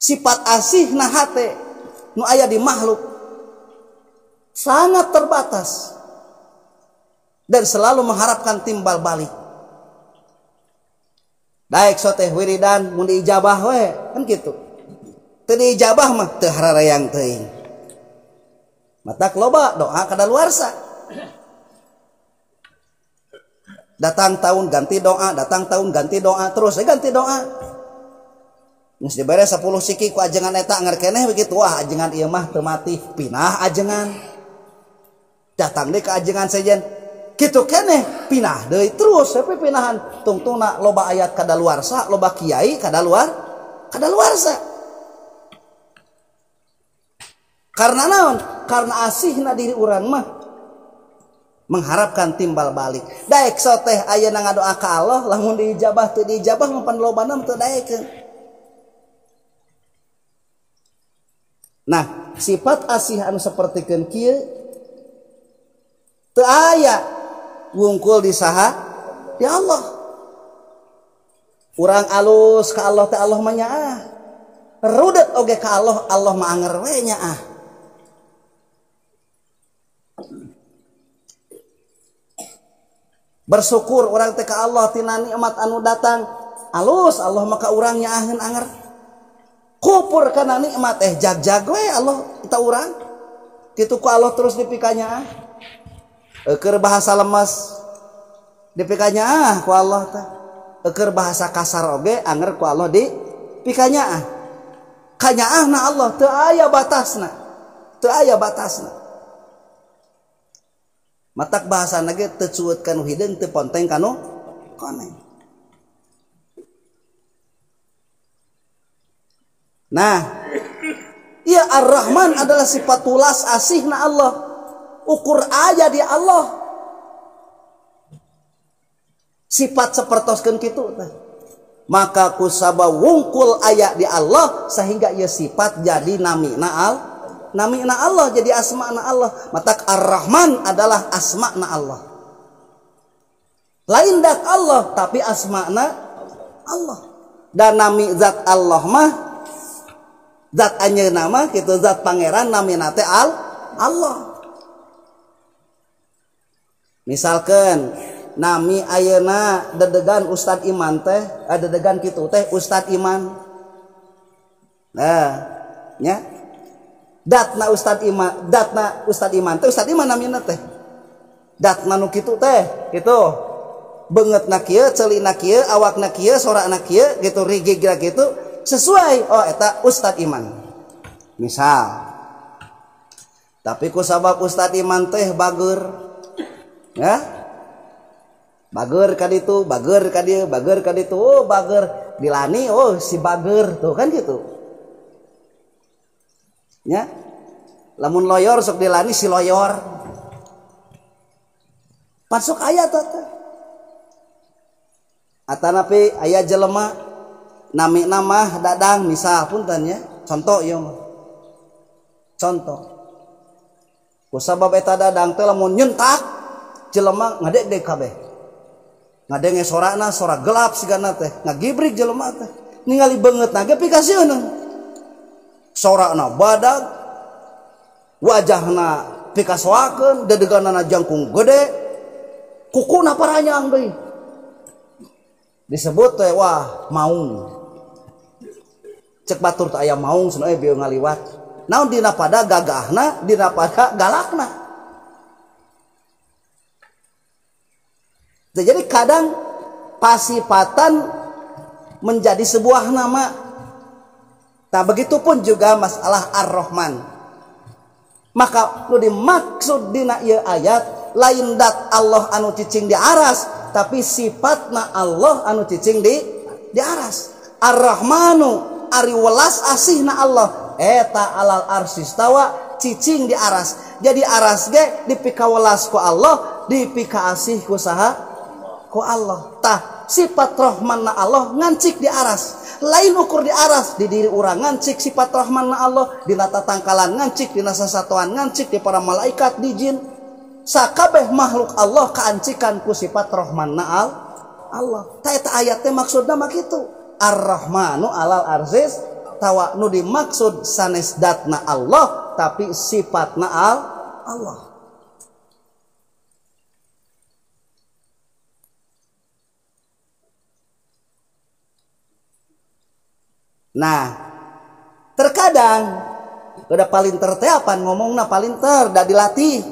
Sifat asihna hate nu aya di makhluk sangat terbatas dan selalu mengharapkan timbal balik. Daek soteh wiridan mun diijabah we kan kitu. Teu diijabah mah teu hararayang teuing. Matak loba doa kadaluarsa. Datang tahun ganti doa, datang tahun ganti doa, terus ganti doa. Geus dibere 10 siki ku ajengan eta anger keneh begitu, wah ajengan ieu mah teu mati, pinah ajengan. Datang deui ka ajengan sejen, kitu keneh pinah deui terus tapi pinahan tungtungna loba ayat kadaluarsa, loba kiai kadaluarsa. Karena naon? Karena asihna diri urang mah mengharapkan timbal balik. Daek soteh ayeuna ngadoa ka Allah lamun diijabah teu diijabah mah pan lobana teu daekeun. Nah, sifat asih anu sapertikeun kieu teu aya wungkul di saha? Di Allah. Urang alus ka Allah teh Allah mah nyaah. Rudet oge ka Allah, Allah mah anger we nyaah. Bersyukur urang teh ka Allah tina nikmat anu datang. Alus Allah maka urang nyaaheun anger. Kupur kana nikmat jag-jag we Allah kita urang. Kitu ku Allah terus dipikanya. Keur bahasa lemes dipikanya ku Allah teh. Keur bahasa kasar oge anger ku Allah dipikanya. Kanyaahna Allah teu aya batasna. Teu aya batasna. Matak bahasana ge teu cueut kanu hideung teu ponteng kanu koneng. Nah, ya Ar-Rahman adalah sifat tulas asihna Allah. Ukur aja di Allah. Sifat sapertoskeun kitu teh. Maka kusaba wungkul aya di Allah sehingga ieu sifat jadi namina al namina Allah jadi asma'na Allah. Matak Ar-Rahman adalah asma'na Allah. Lain dat Allah tapi asma'na Allah. Dan nami zat Allah mah zat anjeunna mah kitu zat pangeran namina teh al Allah. Misalkan nami ayeuna dedegan Ustad Iman teh, dedegan kitu teh Ustad Iman. Nah, nya datna Ustad Iman, datna Ustad Iman teh Ustad Iman namina teh. Datna nu kitu teh, kitu. Beungeutna kieu, ceulina kieu, awakna kieu, sorana kieu, gitu rigigna kitu sesuai. Oh eta Ustad Iman. Misal. Tapi ku sabab Ustad Iman teh bager. Ya. Bager ka ditu, bager ka dieu, bager ka ditu. Oh bager dilani, oh si bager tuh kan gitu. Ya. Lamun loyor sok dilani si loyor. Pan sok aya teh. Atanapi aya jelema nami nama Dadang misal punten nya, contoh ieu mah. Contoh. Ku sabab eta Dadang teh lamun nyentak jelema ngadegdeg kabeh. Ngadenge sorana sora gelap sigana teh, ngagibrik jelema teh. Ningali beungeutna ge pikasieun. Sorana badag, wajahna pikasoakeun, dedeganana jangkung gede, kukuna paranyang deui. Disebut teh wah maung. Cek batur teh aya maung cenah bieu ngaliwat. Naon dina pada gagahna, dina pada galakna. Jadi kadang pasifatan menjadi sebuah nama. Nah, begitupun juga masalah Ar-Rahman. Maka nu dimaksud dina ieu ayat lain dat Allah anu cicing di aras, tapi sifatna Allah anu cicing di aras. Ar-Rahmanu ari welas asihna Allah eta alal arsistawa cicing di aras. Jadi aras ge dipikawelas ku Allah, dipikaasih ku saha? Ku Allah. Tah sifat rahmanna Allah ngancik di aras. Lain ukur di aras, di diri urang ngancik sifat rahmanna Allah, di tatangkalan ngancik, di sasatoan ngancik, di para malaikat, di jin. Sakabeh makhluk Allah kaancikan ku sifat rahmanna Allah. Ta eta ayat teh maksudna mah kitu. Ar-Rahmanu alal arsis tawa nu dimaksud sanes datna Allah tapi sifatna Allah. Nah, terkadang udah palinter teh apan ngomongna palinter da dilatih.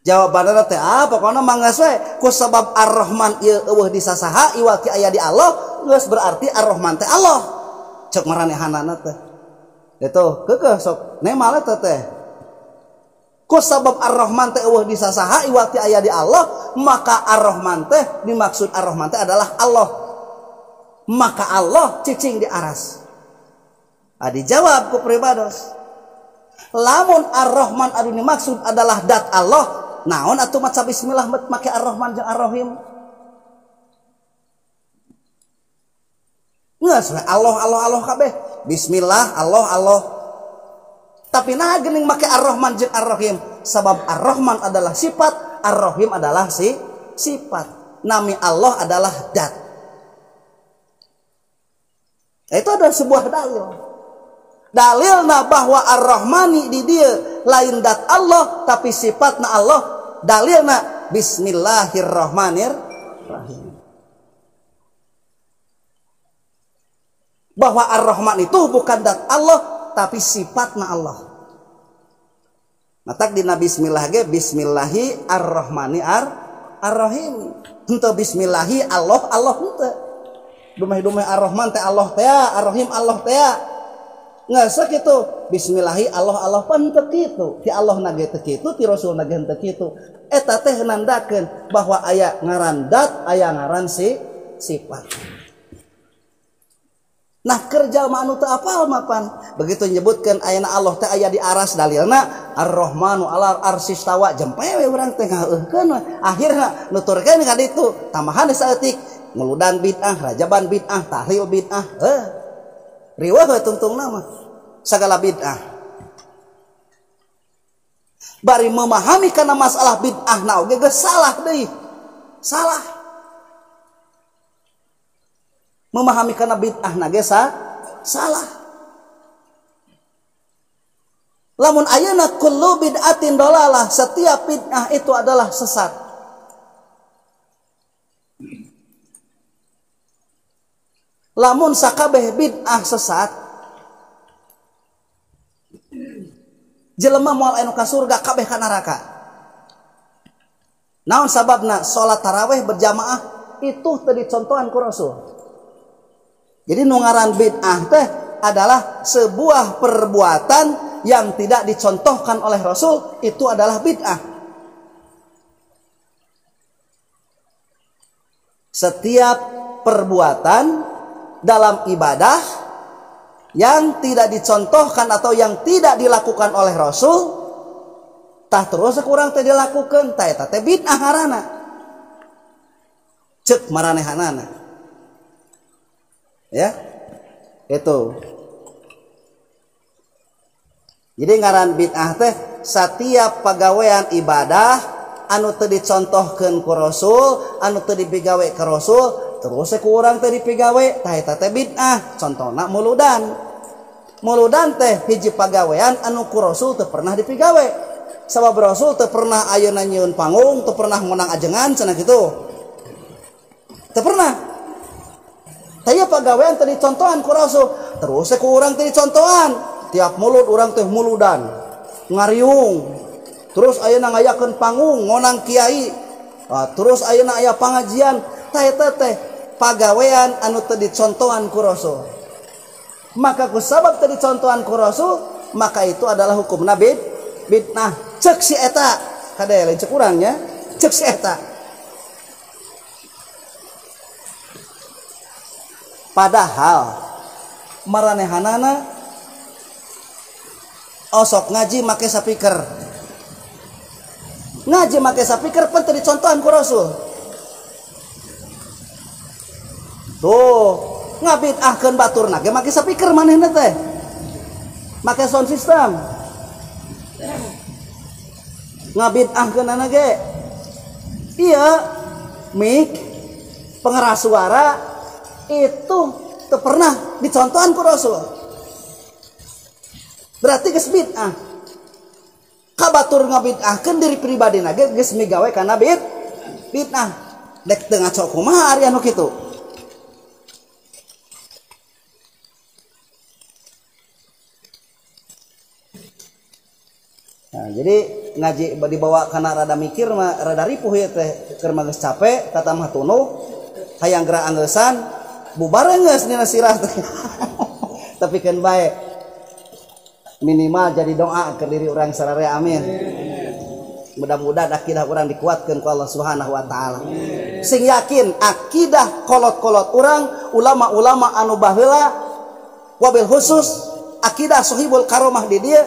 Jawabanna teh ah pokona mah geus we ku sabab Ar-Rahman ieu eueuh disasaha iwal ki aya di Allah geus berarti Ar-Rahman teh Allah. Cek maranehanana teh. Itu keukeuh sok nemal eta teh. Ku sabab Ar-Rahman teh eueuh disasaha iwal ki aya di Allah, maka Ar-Rahman teh dimaksud Ar-Rahman teh adalah Allah. Maka Allah cicing di aras. Ah, dijawab ku pribados. Lamun Ar-Rahman anu dimaksud adalah dat Allah, naon atuh maca bismillah make Ar-Rahman jeung Ar-Rahim? Geus we Allah Allah Allah kabeh. Bismillah Allah Allah. Tapi nah geuning make Ar-Rahman jeung Ar-Rahim, sabab Ar-Rahman adalah sifat, Ar-Rahim adalah sifat. Nami Allah adalah dat. Itu adalah sebuah dalil. Dalilna bahwa Ar-Rahmani di dia lain dat Allah tapi sifatna Allah. Dalilna Bismillahirrahmanirrahim. Bahwa Ar-Rahman itu bukan dat Allah tapi sifatna Allah. Matak dina bismillah ge bismillahi ar-Rahmani ar-Rahim. Henteu bismillahi Allah Allah henteu. Dumeh-dumeh Ar-Rahman teh Allah teh, Ar-Rahim Allah teh. Nggak sakitu. Bismillahi Allah Allah pan teu kitu. Ti Allah na ge teu kitu, ti Rasul na ge teu kitu. Eta teh nandakeun bahwa aya ngaran dat, aya ngaran sifat. Nah, kerja mah anu teu apal mah pan. Begitu nyebutkeun ayana Allah teh aya di aras dalilna Ar-Rahmanu alal arsistawa jempe we urang teh ngaheuhkeun. Akhirna nuturkeun ka ditu tambahan saeutik. Nguludan bid'ah, rajaban bid'ah, tahlil bid'ah, riweuh we tungtungna mah sagala bid'ah. Bari memahami kana masalah bid'ah na oge geus salah deui. Salah. Memahami kana bid'ah na ge salah. Lamun ayeuna kullu bid'atin dolalah, setiap bid'ah itu adalah sesat. Lamun sakabeh bid'ah sesat, jelema moal anu ka surga kabeh ka neraka. Naon sababna? Salat tarawih berjamaah itu teu dicontohan ku Rasul. Jadi nu ngaran bid'ah teh adalah sebuah perbuatan yang tidak dicontohkan oleh Rasul, itu adalah bid'ah. Setiap perbuatan dalam ibadah yang tidak dicontohkan atau yang tidak dilakukan oleh Rasul, tah terus kurang teh dilakukan, tah eta teh bid'ah ngaranna. Ceuk maranehanana. Ya. Itu. Jadi ngaran bid'ah teh setiap pagawean ibadah anu teu dicontohkeun ku Rasul, anu teu dipigawe ku Rasul, terus ku urang teh dipigawe, tah eta teh bid'ah. Contona muludan. Muludan teh hiji pagawean anu ku Rasul teu pernah dipigawe. Sabab Rasul teu pernah ayeuna nyieun panggung, teu pernah menang ajengan cenah kitu. Teu pernah. Tah ieu pagawean teh dicontohan ku Rasul, terus ku urang teh dicontohan. Tiap mulut urang teh muludan, ngariung. Terus ayeuna ngayakeun panggung, ngonang kiai. Terus ayeuna aya pangajian, tah eta teh pagawean anu teu dicontohan ku Rasul. Maka ku sabab teu dicontohan ku Rasul, maka itu adalah hukumna bid'ah. Ceuk si eta, kade lain ceuk urang nya, ceuk si eta. Padahal maranehanana osok ngaji make speaker. Ngaji make speaker pan teu dicontohan ku Rasul. Tuh, ngabid'ahkeun baturna ge make speaker manehna teh. Make sound system. Ngabid'ahkeunana ge. Iya, mic, pengeras suara itu teu pernah dicontohan ku Rasul. Berarti geus bid'ah. Ka batur ngabid'ahkeun diri pribadina ge geus migawe kana bid'ah. Dek teu ngaco kumaha ari anu kitu. Nah, jadi ngaji dibawa kana rada mikir mah rada ripuh ya teh keur mah geus capek tatamah tunuh hayang geura angeusan bubar geus dina sirah teh. Tapi keun bae minimal jadi doa ke diri urang sararea, amin. Mudah-mudahan akidah urang dikuatkeun ku Allah Subhanahu wa taala. Sing yakin akidah kolot-kolot urang, ulama-ulama anu baheula wabil khusus akidah Sohibul Karomah di dieu